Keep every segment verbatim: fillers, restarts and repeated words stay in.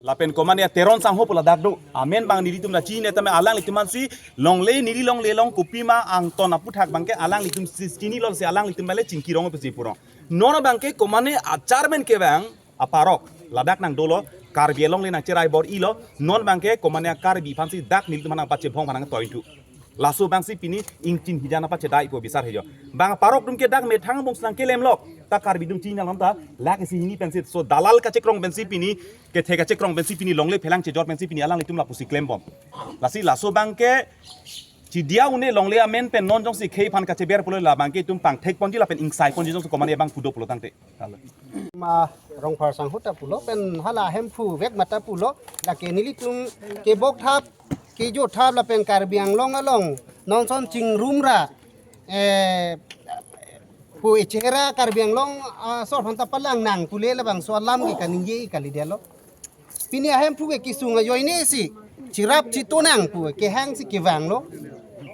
Lapen komane Teron Sangho pu ladak do. Amen abang nelitum ta chini tame alanglitum aphansi longle neli longle along kopima angton aputhak abangke alanglitum si chini longsi alanglitum bale chingki rong pusi purong. Non abangke komane a-chairman ke abang aparok ladak nang dolo, Karbi alongle nang cherai bor-ilo, non abangke komane a-Karbi aphansi dak nelitum aphan nang pachebhong aphan nang tointu. Laso abangsi pini ingchin hijan apachedai pu bisar hejo. Bang aparok atum ke dak methang bong si nang kelemlok. Ta Karbi atum chini alam ta lake si hini pensi so dalal kachekrong pensi pini kethe kachekrong pensi pini longle phelang chejor pensi pini alanglitum lapusi klembom. Lasi laso abangke chidia une longle amen pen non jongsi khei aphan kacheber pulo la abangke itum pangthek ponji lapen ingsai ponji jongsi komane abang pudo pulo tangte. Ma Rongphar Sangho ta pulo pen hala Hemphu vek mata pulo, lake nelitum kebok thap kejo thap lapen Karbi Anglong along nonson chingrum ra, eh, pu echera Karbi Anglong asor aphan ta palang nang pule labangso alam ke kaningje kali detlo. Pini a-Hemphu ke kesung ajoine si chirap chitu nang pu kehang si kevanglo.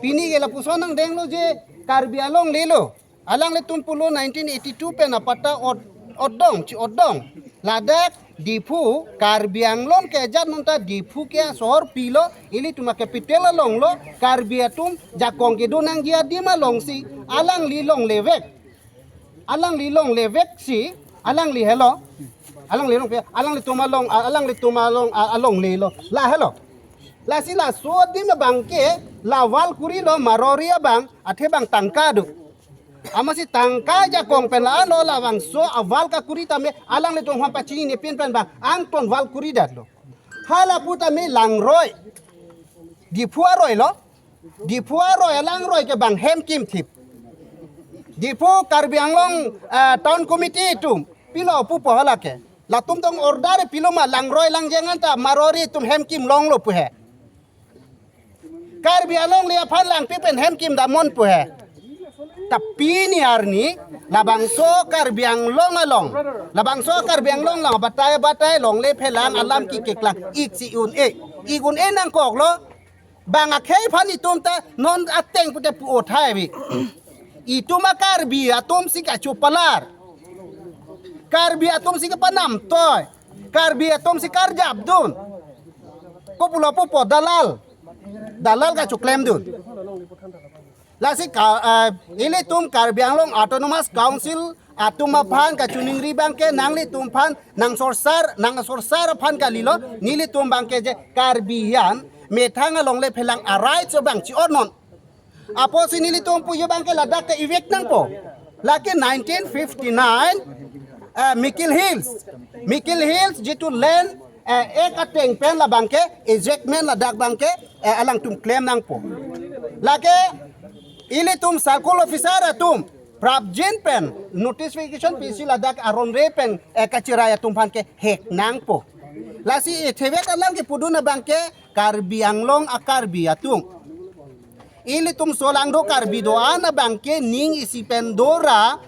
Pini ke lapuson nang denglo je Karbi alongle lo. Alanglitum pulo nineteen eighty-two pen apatta ot-, otdong, chi-otdong. Ladak Diphu, Karbi Anglong ke ajat nonta Diphu ke asohor pilo, ilitum a-capital along lo, Karbi atum jakong kedo nangji adim alongsi, alangli longle vek. Alangli longle vek si, alangli helo. Alangli long pe, alanglitum along, alanglitum along, alongle lo. La helo. Lasi laso adim abangke, la wall kurilo, marori abang, athe abang tangka do. Amatsi tangka jakong pen la-an lo labangso a-wall kakuri tame alanglitum aphan pachinine pin pen abang angton wall kuri detlo. Hala pu tame langroi. Diphu aroi lo. Diphu aroi alangroi ke abang Hemkim thip. Diphu Karbi Anglong, eh, Town Committee atum pilo pupo hala ke. Latum tong order pilo ma langroi langjeng anta marori atum Hemkim longlo pu he. Karbi alongle aphan langpi pen Hemkim damnon pu he. Ta pini arni labangso Karbi Anglong along, labangso Karbi Anglong along batai batai longle phelang alam ke keklang ik si un-e, ik un-e nangkoklo. Bang akhei aphan itum ta non ateng pute pu othai bi. Itum a-Karbi atum si kachupalar. Karbi atum si kapanam toi. Karbi atum si karjap dun. Kopulo pupo dalal. Dalal kachuklem dun. Lasi ka, eh, ilitum Karbi Anglong Autonomous Council atum aphan kachiningri abangke nanglitum aphan nangsorsar, nangsorsar aphan kalilo, nelitum abangke je Karbi an methang alongle phelang a-right so abang chi-otnon. Apotsi nelitum puji abangke ladak ke evict nangpo. Lake nineteen fifty-nine, eh, Mikir Hills. Mikir Hills jitu land, eh, ek ateng pen labangke, ejectment ladak abangke, eh, alangtum klem nangpo. Lake ilitum circle officer atum, prapjin pen, notification pisi ladak aron re pen, eh, kachirai atum aphan ke hek nangpo. Lasi ethevek alam kepudun abangke, Karbi Anglong a-Karbi atum. Ilitum solangdo Karbi do-an abangke ning isi pen dora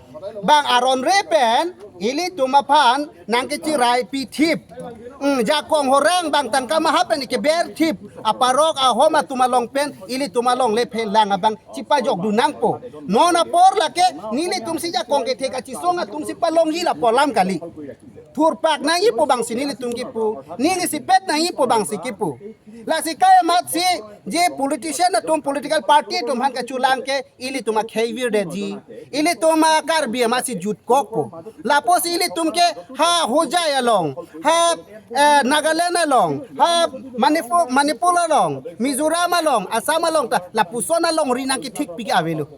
bang aron re pen ilitum aphan nangkechirai pithip. Hmm, jakong horang bang tangka maha pen keber thip. Aparok ahom atum along pen ilitum alongle phelang abang chipajok dun nangpo. Non apor lake nelitum si jakong kethe kachisong atum si palongji lapu alam kali. Thurpak nangji pu abang si nelitum kipu. Ning isipet nangji pu abang si kipu. Lasi kai amatsi je politician atum political party atum aphan kachulang ke ilitum akhei virdetji. Ilitum a-Karbi amatsi jutkokpo. Lapusi ilitum ke ha Hojai along, ha, eh, Nagaland along, ha Manipur, Manipur along, Mizoram along, Assam along ta lapuson alongri nangkethik pik avelo.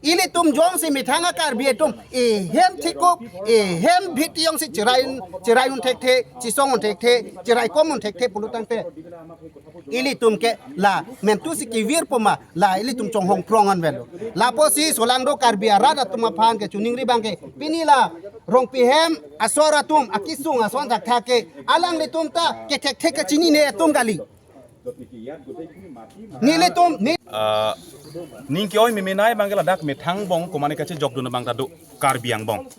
Ilitum jongsi methang a-Karbi atum ehem thikup, ehem bhiti jongsi chirai, chirai un thekthe, chisong un thekthe, chirai kom un thekthe pulo tangte. Ilitum ke la mentu si kevirpo ma, la ilitum chonghong prong an velo. Lapusi solangdo Karbi arat atum aphan kachiningri abangke pini la Rongpi hem asor atum akisung ason thakthak ke alanglitum ta kethekthe kachinine atum kali. Nelitum, ne- Ah, ning ke-oi memenai abangke ladak methang bong komane kachejokdun abang ta do Karbi angbong.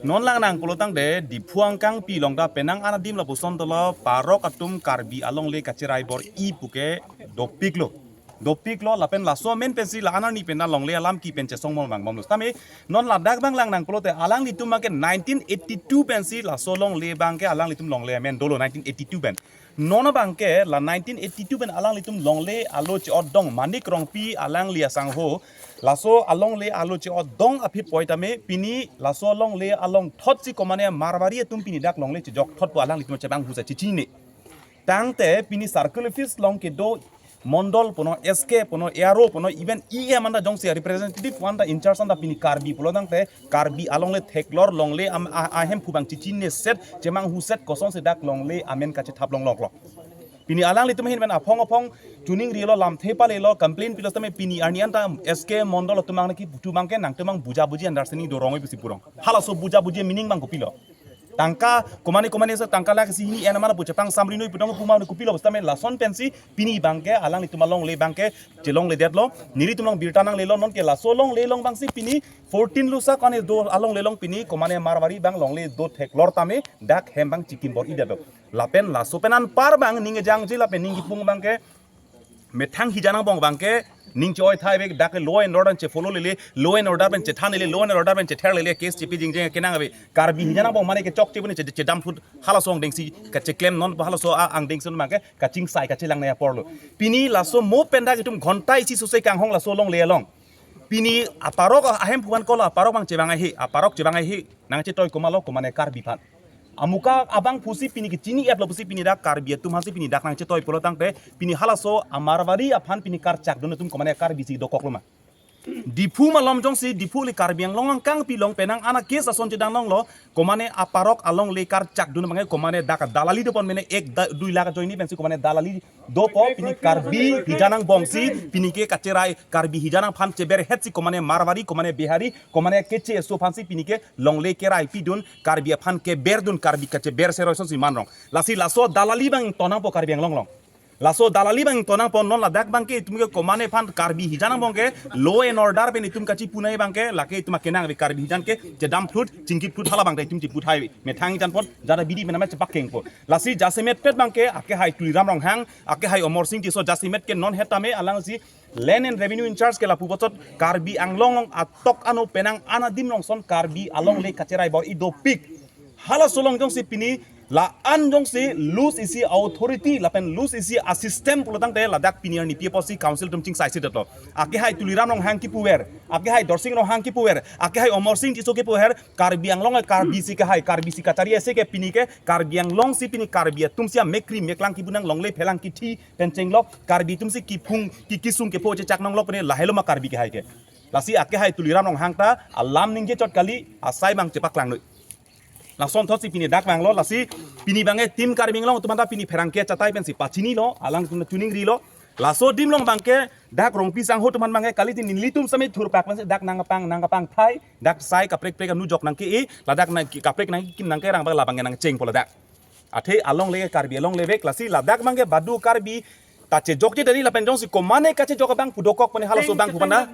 Non lang nang pulo tangte Diphu angkangpi along ta penang an adim lapuson tolo parok atum Karbi alongle kachirai bor-i puke dopiklo. dopiklo, lapen laso amen pensi la-an arni pen ta longle alam ki pen chesong mol bang bomlo. Tame non ladak abang lang nang pulote alanglitum abangke nineteen eighty-two pensi laso longle abangke alanglitum longle amen dolo nineteen eighty-two pen. Non abangke la nineteen eighty-two pen alanglitum longle alo che-otdong Manik Rongpi alangli asangho. Laso alongle alo che-otdong aphi poi tame pini laso alongle along thotsi komane Marwari atum pini dak longle chejok thotpo alanglitum chebang husa chechine. Tangte pini circle office along kedo mondol punon, S K punon, A R O punon, even E M anta jongsi representative anta in charge anta pini Karbi pulo tangte Karbi alongle theklor longle am a, ahemphu abang chechine set chemang huset kosonsi dak longle amen kachethap longloklo. Pini alanglitum ahin pen aphong aphong chuning rilo, lamthe palelo, complain pilo tame pini arni anta S K mondol atum abang nangkipu abangke nangtum abang buja buji understanding do rongoi pusi purong. Halaso buja buji meaning abang kopilo? Tangka komane komane se tangka lak isi hini ena mana pu chepangsamri noi pu tong pu ma kopilo? Basta me lason pensi pini abangke alanglitum alongle abangke chelongledetlo. Nelitum along birta nanglelo, nonke laso alongle along abangsi pini fourteen lusa kane do alongle along pini komane Marwari abang longle do theklor tame dak hem abang chikim bor-idetlo. Lapen laso pen anpar abang ning kejangji lapen ning kipung abangke methang hijan angbong abangke ning che-oi thai bek dak law and order che-follow lele, law and order pen chethan lele, law and order pen chether lele, case chepi jingjeng kenang ave. Karbi hijan angbong mane kechokche puni che, chedam phut halaso angdengsi kacheklem non halaso a-, angdengsi non abangke kachingsai kachelang nai aporlo. Pini laso mo pen dak itum ghonta isi sose kanghong laso alongle along. Pini aparok ahemphu an kolo, aparok abang chevang ahe, aparok chevang ahe, nangchetoi komatlo, komane Karbi aphan. Amuka abang pusi pini kechini-etlo pusi pini dak Karbi atum aphansi pini dak nangchetoi pulo tangte, pini halaso a-Marwari aphan pini karchakdun atum komane Karbi si dokoklo ma? Diphu malom jongsi, Diphu le Karbi Anglong angkang pilong penang ana case ason chedang longlo, komane aparok alongle karchakdun abangke komane dak dalali dopon mene ek da, dui lakh ajoine pensi komane dalali dopo, pini Karbi hijan angbongsi pini ke kacherai, Karbi hijan aphan cheberhetsi komane Marwari, komane Bihari, komane keche eso aphansi pini ke longle kerai pidun, Karbi aphan keberdun, Karbi kacheber seroi sonsi manrong. Lasi laso dalali abang tonangpo Karbi Anglong along. Laso dalali abang tonangpo, non ladak abangke itum ke komane aphan Karbi hijan angbongke law and order pen itum kachipu nai abangke lake itum akenang ave, Karbi hijan ke chedam phut, chingki phut hala abangke itum chipu thai methang hijan pon jada bidi mename chepakengpo. Lasi jasemet pet abangke akehai Tuliram Ronghang, akehai Amarsing Tisso jasemet ke non het tame alangsi Land and Revenue in charge ke lapu bochot Karbi Anglong along atok ano penang ana adim along son Karbi alongle kacherai bor-i dopik. Halaso along jongsi pini la-an jongsi loose isi authority lapen loose isi a-system pulo tangte ladak pini arni pi apotsi council atum chingsai sedetlo. Akehai Tuliram Ronghang kipuver, akehai Dorsing Ronghang kipuver, akehai Amarsing Tisso kipuver, Karbi Anglong Karbi si kehai, Karbi si kachari ase ke pini ke Karbi Anglong si pini Karbi atum si amekkri meklang kipu nang longle phelang kithi pen chenglok, Karbi atum si kiphung ki kisung kepho chechak nonglok pene lahelo ma Karbi kehai ke. Lasi akehai Tuliram Ronghang ta alam ningje chot kali, asai abang chepaklang noi. Lason thotsi pini dak vanglo, lasi pini abangke Team Karbi Anglong atum anta pini pherangke achatai pensi pachinilo, alangtum chuning rilo. Laso adim along abangke dak Rongpi sangho atum an abangke kali tin nelitum sami thurpak pensi dak nangkepang nangkepang thai, dak sai kaprek prek anu jok nangke-e, ladak nang kaprek nangkekim nangkerang abang labangke nangchengpo ladak. Athe alongle Karbi alongle vek, lasi ladak abangke badu Karbi ta chejokje dani lapen jongsi komane kachejok abang pu dokok pene halaso abang pu mana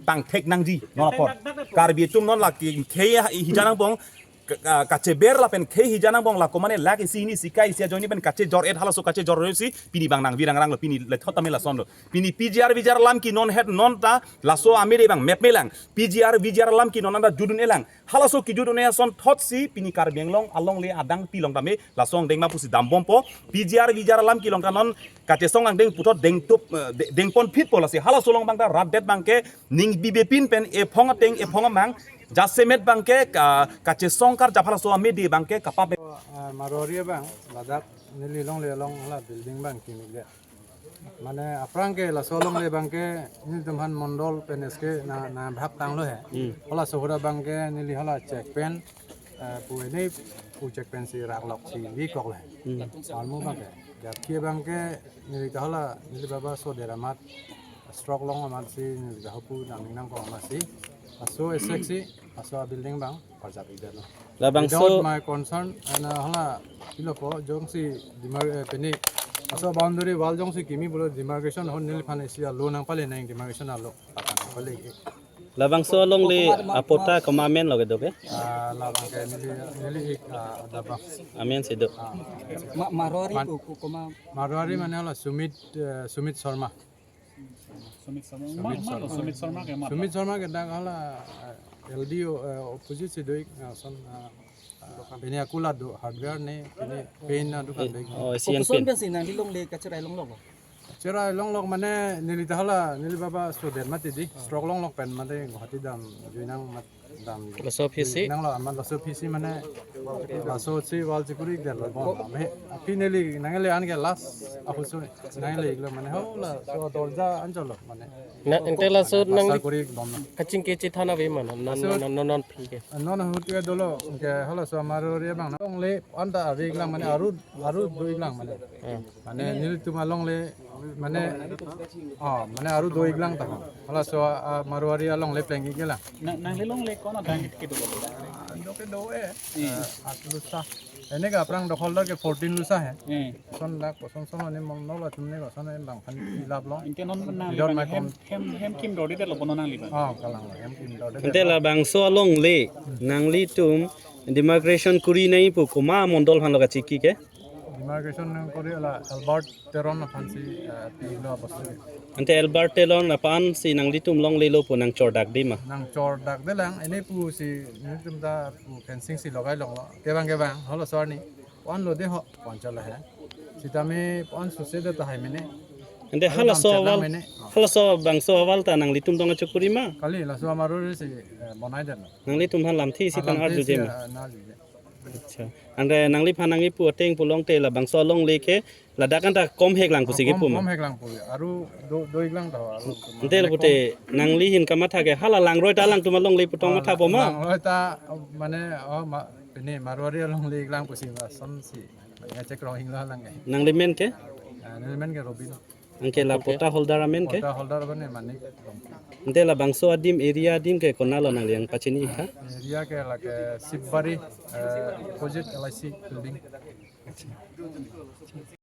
pangthek nangji non apor. Karbi atum non lake khei hijan angbong ka, ka, kacheber lapen khei hijan angbong la komane lake isi hini isi kai isi ajoine pen kachejor-et, halaso kachejor-et si pini abang nangvirang ranglo, pini lethot tame lasonlo. Pini P G R V G R alam ke non het non ta laso amede abang mep melang. P G R V G R alam ke non anta judun-elang. Halaso kejudun-e ason thotsi pini Karbi Anglong alongle adang pilong tame laso angdeng ma pusi dambompo. P G R V G R alam kelong ta non kachesong angdeng puthot dengtup, eh, de-, dengpon phitpo, lasi halaso along abang ta rat det abangke ning bibepin pen ephong ateng ephong amang jasemet abangke ka, kachesong karjap halaso amede abangke kapap. Ah, Marwari abang ladak neli longle along hala building abang kimi dia. Mane aphrang ke laso alongle abangke nelitum aphan mondol pen S K na, nangphaktanglo he. Hmm. Halaso ahut abangke neli hala check pen, eh, pu ini pu check pen si raklok si bikoklo he. Hmm. Almu abangke. Jabki abangke neli ta hala neli baba so dera amat stroke long amatsi neli ta hapu nangning nangkok amatsi. Laso esek si laso building abang parjap-idetlo. Labangso without my consent, ana hala pilopo jongsi demar-, eh, pini laso boundary wall jongsi kimi pulo demarcation ahut neliphan isi alo nangpale nang demarcation alo patan pale. Labangso alongle apota koma amen lo kedo ke? Ah, labangke neli, neli ik, ah, adabang. Amen si do. Ah. Ma-, Marwari Man- ko, ko, koma Marwari mane hala Sumit, eh, Sumit Sharma. Sumit Sharma. Sumit Ma-, Sharma. Malo, Sumit Sharma ke ma? Sumit Sharma ke dak hala, eh, L D O, eh, opposite si do-ik, eh, son, eh, eh, pini akulat do hardware ne, pini paint na dukan do-ik. Oh, Asian Koson Paint. Pensi nangli longle kacherai longlok lo? Kacherai longlok mane neli ta hala, neli baba student mati di, stroke longlok pen mate Guwahati dam, juinang mat dam. Laso aphisi? Nanglo amat laso aphisi mane, laso si wall chekuri det lo bon. Me, aphi neli nangle an ke last, aphusu nangle iklo mane, ho laso dorja ancholo mane. Na, ante laso nang plaster kuri bom na. Kachingki chethan ave ma non, non, Laso non, non, non phi ke. Non ahut ke dolo, ke halaso Marwari abang na. Longle anta ave iklang mane aru, aru do iklang mane. Hmm. Mane nelitum alongle, mane, oh, mane aru do iklang ta. Halaso, ah, Marwari alongle pleng iklang. Na, nangli longle ko-an adang kedo? Ah, do ke do eh. Hmm. Eh, aat lusa. Ene ke aphrang dokhol do ke fourteen lusa he. Hmm. Son dak koson son ne mong nol atum ne koson ne bang phan ilap lo. Anke non nang Without liban my hem, com- hem, hem kim dorde det lo bono nang liban. Oh, kalang lo, hem kim dorde det Ante lo. Labangso alongle, nanglitum demarcation kuri nangji pu komat mondol aphan lo kachingki ke? Demarcation nangkuri la Albert Teron aphansi, eh, pilo abosti. Ante Albert Teron aphansi nanglitum longle lo pu nangchordak di ma? Nangchordak de lang, ene pusi nelitum ta pu fencing si logai longlo. Kevang kevang, halaso arni. Pon lo de ho, pon chalo he. Sitame pon suse de tahai mene. Ante Alo halaso dam chelang awal, mene. Halaso bangso awal ta nanglitum dong achokuri ma? Kali, laso Marwari si, eh, bonai det lo. Nanglitum aphan lamthe isi aphan Alamthe arju si, je ma? Eh, na arju je. Acha. Ante nangliphan nangkipu ateng pulongte labangso alongle ke ladak anta kom hek lang pusi Kom, kipu ma? Kom hek lang pu. Aru do, do iklang ta ho, aru. Ante mane pute kom. Nangli ahin kamatha ke hala langroi ta alangtum alongle pu tong Ah, matha po ma? Langroi ta, mane, oh, ma, pini Marwari alongle iklang pusi ma, son si. Ngechek rong hinglo lang ke. Nangli men ke? Ah, neli men ke Robin. Anke la Okay. Patta holder amen ke? Patta holder abang ne Manik Rongpi. Ante labangso adim area adim ke konat lo nangli nangpachini ik tha? Area ke lake Sibari, eh, opposite L I C building.